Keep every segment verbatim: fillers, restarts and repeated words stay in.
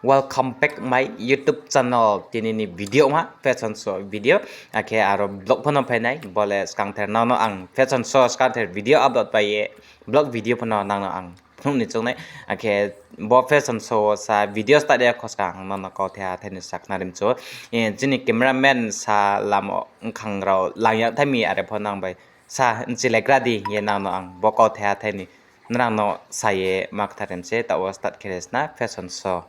Welcome back my YouTube channel. Tini ni video ma fashion show video. Akhe aro vlog pho no phai nai. Bo le skangther nang no ang fashion show skangther video upload pai ye. Vlog video pho no nang no ang phnuh ni choung nai. Akhe bo fashion show wo sa video start ya khoskang ang nang no kauthai ha thai ni sakhnari mchu. Chini cameraman sa lamo bkhang rao lang ya thai mi are pho nang bai sa nchilai gra di ye nang no ang bo kauthai ha thai ni nrang no sa ye ma kthar rim se taoh wo start khe ri sna fashion show.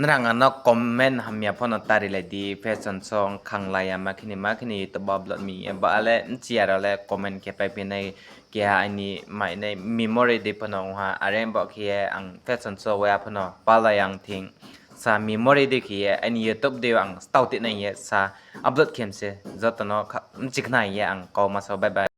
Nrang ano comment hamya pho no ta rilai di, fashion show khanglai ya ma khini ma khini YouTube upload mi ye ba le bchiya rao le comment khe paiphi nai, keha aini mainai memory dei pho no ong ha, are bo khe ye ang fashion show wa pho no palai ang thing sa memory dei khe ye aini YouTube dei ang stau tei nai ye sa upload khe mse, joto no bchikhnai ye ang kau ma sa bye bye.